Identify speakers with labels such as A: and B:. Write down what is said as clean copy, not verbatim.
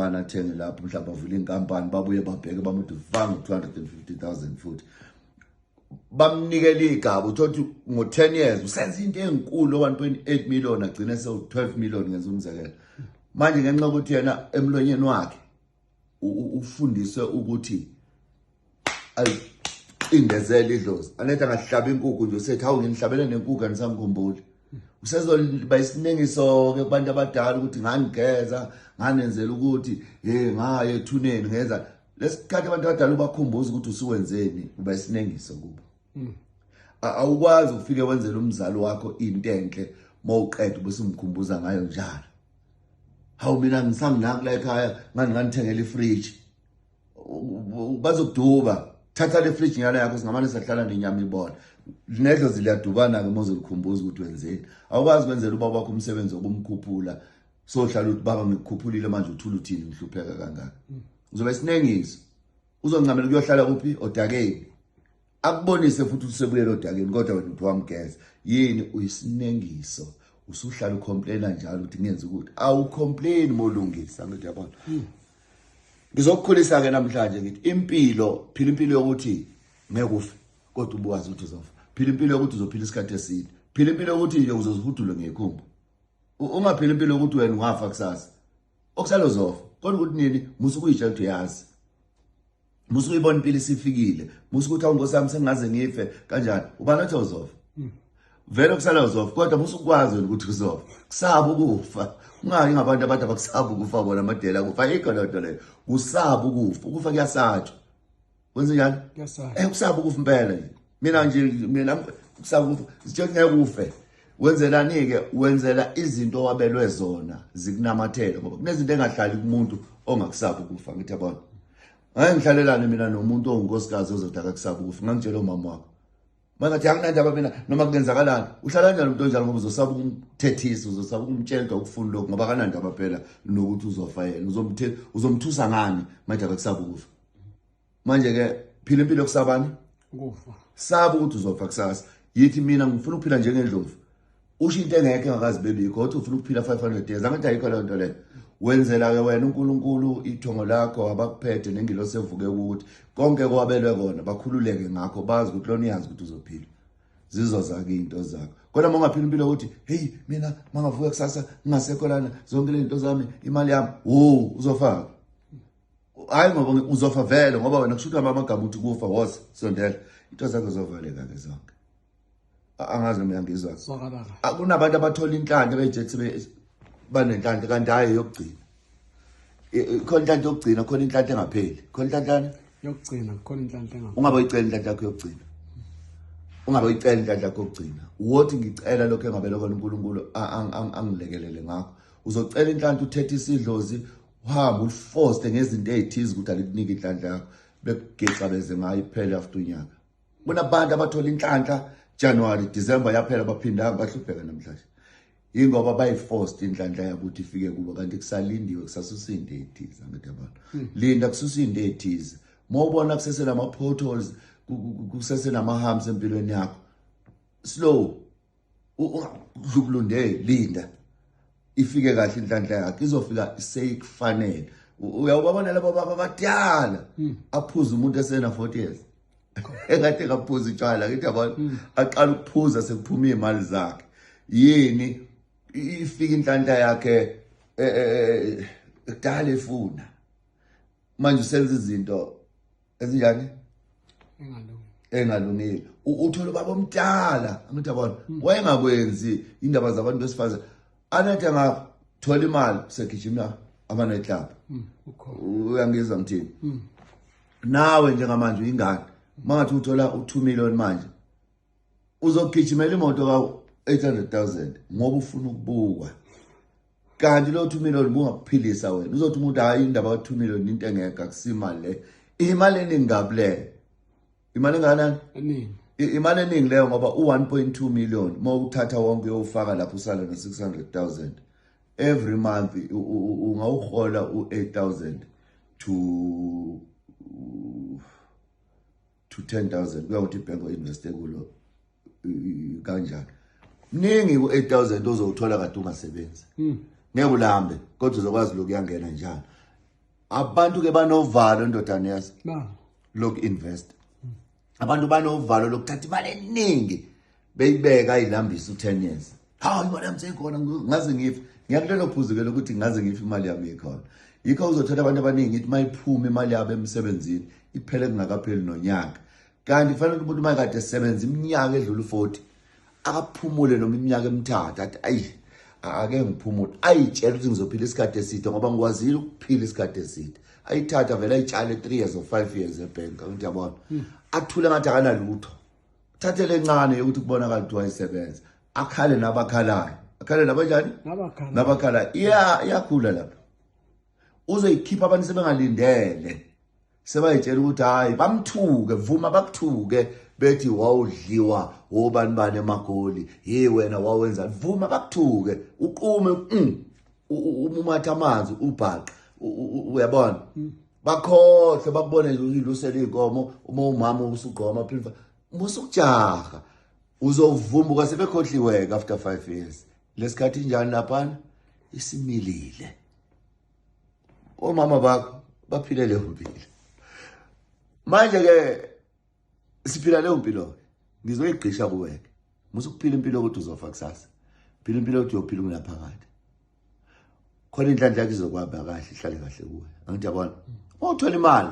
A: laphana, athenge lapho, mhlawumbe avule inkampani, babuye babheke bamuthi vanga 250,000 futhi bamnikela igaba. Uthola ukuthi ngo-10 years usenza into enkulu, 1.8 million agcine sewu-12 million, ngenza umzekelo. Manje ngenxa yokuthi yena emlonyeni wakhe ufundiswe ukuthi ayicindezele idlozi, anethi angahlaba inkukhu nje usethi, "Hawu, nginihlabele nenkukhu, anisangikhumbuli." Usezoba isinengiso-ke kubantu abadala ukuthi ngangigeza, nganenzela ukuthi hey, ngaye ethuneni, ngenza lesikhathi. Abantu abadala ubakhumbuza ukuthi usuwenzeni, uba isinengiso kubo. Awukwazi ukufike wenzele umzali wakho into enhle, mawuqeda bese umkhumbuza ngayo njalo. "Hawu, mina ngisanginaki la ekhaya, ngani nganithengela ifridge." Bazokuduba, "Thatha le fridge ngala yakho, singamane sahlala nenyama ibona." Nedlozi liyadubana-ke uma uzolikhumbuza ukuthi wenzeni. Awukwazi kwenzela ubaba wakho umsebenzi wokumkhuphula, sohlala uthi, "Baba, ngikukhuphulile, manje uthula uthini, ngihlupheka kangaka?" Uzoba isinengiso, uzoncamela kuyohlala kuphi? Odakeni. Akubonise futhi usebuyela odakeni, kodwa wena uthi wamgeza. Yini? Uyisinengiso. Usuhlala ucomplaina njalo ukuthi ngenza ukuthi awucomplain molungisa. Ngithi yabona, ngizokukhulisa ke namhlanje, ngithi impilo, phila impilo yokuthi ngeke ufe kodwa ubuwazi ukuthi uzofa. Phila impilo yokuthi uzophila isikhathi eside. Phila impilo yokuthi nje uzozihudula ngekhumba. Ungaphila impilo yokuthi wena ungafa kusasa, okusala uzofa, kodwa ukuthi nini. Musa ukuyitshela ukuthi uyazi, musa uyibona impilo isifikile, musa ukuthi, "Awu nkosi yami, sengaze ngife kanjani?" Ubani othi uzofa? Vele kusala uzofa, kodwa musa ukwazi wena ukuthi uzofa. Kusaba ukufa, ungayi ngabantu abantu abakusaba ukufa bona amadela kufa. Ayikho leyo nto leyo, kusaba ukufa. Ukufa kuyasatshwa. Kwenze njani?
B: Kuyasatshwa.
A: Kusaba ukufa impela nje. Mina nje, mina kusaba ukufa, sitshela ngeke ufe. Wenzelani ke? Wenzela izinto owabelwe zona zikunamathele, ngoba kunezinto engahlali kumuntu ongakusaba ukufa. Ngithi yabona, ngeke ngihlalelane mina nomuntu owunkosikazi ozothi akakusaba ukufa. Ngangitshela umama wakho mangathi akunandaba mina noma kungenzakalani. Uhlala kanjani umuntu onjalo? Ngoba uzosaba ukumthethisa, uzosaba ukumtshela ukuthi awukufuni lokhu, ngoba akanandaba phela nokuthi uzofa yena. Uzomthusa ngani manje? Akakusaba ukufa. Manje ke phila impilo yokusabani?
B: Ukufa.
A: Saba ukuthi uzofa kusasa. Yithi, "Mina ngifuna ukuphila njengendlovu." Usho into engekho, engakazi bebikho, uthi ufuna ukuphila 500 years. Angathi ayikho leyo nto leyo. Wenzela ke wena uNkulunkulu, ithongo lakho abakuphethe nengilosi evuke ukuthi konke kwabelwe kona bakhululeke ngakho, bazi ukuthi lona uyazi ukuthi uzophila, zizoza ke into zakho. Kodwa uma ungaphila impilo ukuthi, "Hey, mina mangavuka kusasa ngingasekho lana, zonke le zinto zami, imali yami," wo uzofa. Hayi, ngoba uzofa vele, ngoba wena kusho ukuthi amagama uthi kufa wose sondela, into zakho zovaleka ke zonke. Angazi noma uyangizwa.
B: Zwakala kahle.
A: Kunabantu abathola inhlanhla bejethi banenhlanhla, kanti hayi yokugcina. Khona inhlanhla yokugcina, khona inhlanhla engapheli, khona inhlanhla
B: yokugcina, khona inhlanhla engapheli.
A: Ungabe uyicela inhlanhla yakho yokugcina, ungabe uyicela inhlanhla yakho yokugcina. Wothi, "Ngicela lokho engabele khona uNkulunkulu angilekelele ngakho." Uzocela inhlanhla, uthethe isidlozi, uhambe ulifoste ngezinto ey'thize ukuthi alikunike inhlanhla yakho, bekugeca beze ngayo, iphele after unyaka. Kunabantu abathola inhlanhla January, December yaphela, baphindanga, bahlupheka namhlanje. Ingoba bayiforced inhlanhla yabo ukuthi ifike kubo, kanti kusalindiwe, kusasusa into ey'thize. Angithi yabona, linda kususa into ey'thize. Uma ubona kusesenama-potholes, kusesenama-humps empilweni yakho, slow, ungadlubulunde, linda ifike kahle inhlanhla yakho, izofika seyikufanele. Uyawubabona labo baba abadala aphuza, umuntu esena 40 years engathi engaphuza utshwala. Ngithi yabona, aqala ukuphuza sekuphuma iy'mali zakhe. Yini? Ifika inhlanhla yakhe kudala efuna, manje usenza izinto ezinjani?
B: Engalungi.
A: Engalungile. Uthola ubaba omdala, angithi yabona, wayengakwenzi indaba zabantu besifazane, anathi angathola imali segijima ama-nightclub.
B: Ukhona.
A: Uyangizwa ngithini? Nawe njengamanje uyingane, mangathi uthola u-2 million manje, uzogijimela imoto ka-800,000 ngoba ufuna ukubukwa, kanti lo 2 million bungakuphilisa wena. Uzothi umuntu, "Hayi, indaba ka-2 million into engekho, akusimali le." Imali eningi kabi leyo. Imali engakanani?
B: Eningi.
A: Imali eningi leyo, ngoba u-1.2 million uma uthatha wonke uyowufaka lapho, usala no-600,000 every month. Ungawuhola u-8,000 to 10,000, kuya ukuthi ibhenki o-investe kulo kanjani. Mningi ku-8,000 ozowuthola kade ungasebenzi. Ngeke ulambe, kodwa uzokwazi lokuyangena njalo. Abantu ke banovalo, ndodana, yazi, loku invest. Abantu banovalo lokuthatha imali eningi beyibeka ayilambisa u10 years. Hawu, imali yami seyikhona, ngaze ngife. Ngiyakulelo phuzu ke lokuthi ngaze ngife imali yami ikhona. Yikho uzothola abantu abaningi ithi mayiphuma imali yabo emsebenzini iphele kungakapheli nonyaka. Kanti kufanele umuntu uma kade esebenza iminyaka edlula u40 akaphumule noma iminyaka emithathu, athi, "Ayi, ake ngiphumule," ayitshela ukuthi ngizophila isikhathi eside ngoba ngikwazile ukuphila isikhathi eside. Ayithatha vele ayitshale 3 years or 5 years ebhenki, angithi yabona, athule ngathi akanalutho, thathele encane yokuthi kubonakala ukuthi wayesebenza, akhale nabakhalayo, akhale nabanjani?
B: Nabakhala.
A: Nabakhalayo. Iyakhula lapho, uzoyikhipha abantu sebengalindele, sebayitshela ukuthi hayi, bamthuke. Vuma bakuthuke, bethi wawudliwa wobani bani eMagoli, hey wena wawenza. Vuma bakuthuke, uqume, umumathe amanzi, ubhaqa, uyabona, bakhohlwe, bakubone nje uyilusela iy'nkomo. Uma umama usugqoka amaphinifa, musukujaha, uzovumbuka sebekhohliweke after 5 years. Lesikhathi injani laphana? Isimilile. Omama bakho baphile leyo mpilo. Manje ke siphila leyo mpilo, ngizoyigqisha kuweke. Musa ukuphila impilo ukuthi uzofa kusasa, phila impilo ukuthi uyophila unaphakade. Khona inhlanhla yakho izokwaba kahle, ihlale kahle kuwe, angithi yabona? Uma uthola imali